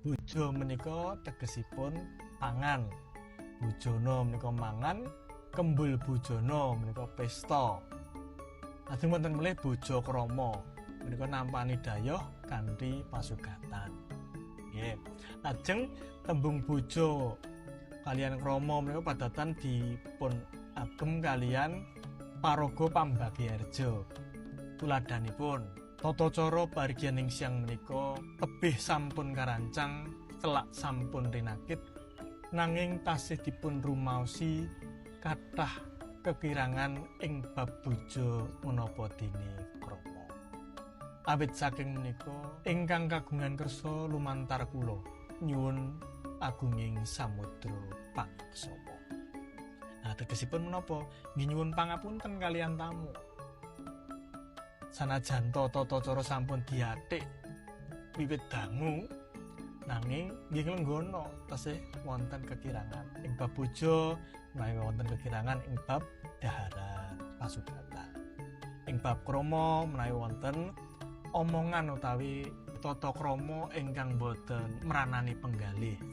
Bojo menika tegesipun pangan. Bojana menika mangan, kembul bojana menika pesta. Lajeng wonten malih bojo krama menika nampani dhayoh kanthi pasugatan. Nggih. Lajeng tembung bojo kaliyan krama menika padatan dipun agem kaliyan paraga Pambagiharja. Tuladhanipun tata cara parigyaning siang menika tebih sampun karancang, celak sampun rinakit, nanging tasih dipun rumaosi kathah kekirangan ing bab bojo menapa dene krama. Awit saking menika ingkang kagungan kersa lumantar kula nyuwun agunging samudra pangaksama. Nah, tegesipun menapa? Nggih nyuwun pangapunten kaliyan tamu. Sanajan tata cara sampun diathik wiwit dangu, nanging nggih nglenggana tasih wonten kekirangan ing bab bojo, menawi wonten kekirangan ing bab daharan pasugatan. Ing bab krama menawi wonten omongan utawi tata krama ingkang boten mranani penggalih.